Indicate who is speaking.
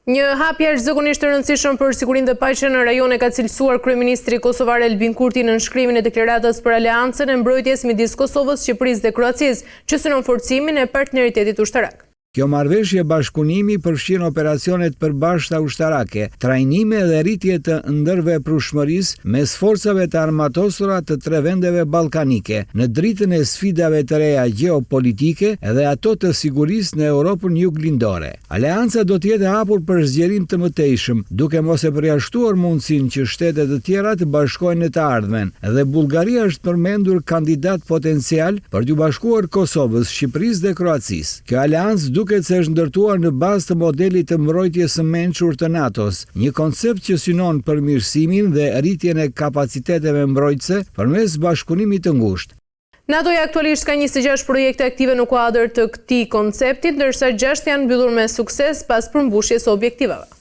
Speaker 1: Një hap jashtëzakonisht të rëndësishëm për sigurinë dhe paqen në rajon e ka cilësuar kryeministri kosovar Albin Kurti nënshkrimin e deklaratës për aleancën e mbrojtjes midis Kosovës, Shqipërisë dhe Kroacisë, që synon forcimin e partneritetit ushtarak.
Speaker 2: Kjo marrëveshje bashkëpunimi përfshin operacione të përbashkëta ushtarake, trajnime dhe rritje të ndërveprueshmërisë mes forcave të armatosura të tre vendeve ballkanike, në dritën e sfidave të reja gjeopolitike dhe ato të sigurisë në Europën Juglindore. Aleanca do të jetë e hapur për zgjerim të mëtejshëm, duke mos e përjashtuar mundësinë që shtete të tjera të bashkohen në të ardhmen, dhe Bullgaria është përmendur kandidat potencial për t'iu bashkuar Kosovës, Shqipërisë dhe Kroacisë. Kjo aleancë duket se është ndërtuar në bazë të modelit të mbrojtjes së mençur të NATO-s, një koncept që synon përmirësimin dhe rritjen e kapaciteteve mbrojtëse përmes bashkëpunimit të ngushtë.
Speaker 1: NATO-ja aktualisht ka 26 projekte aktive në kuadër të këtij koncepti, ndërsa gjashtë janë mbyllur me sukses pas përmbushjes së objektivave.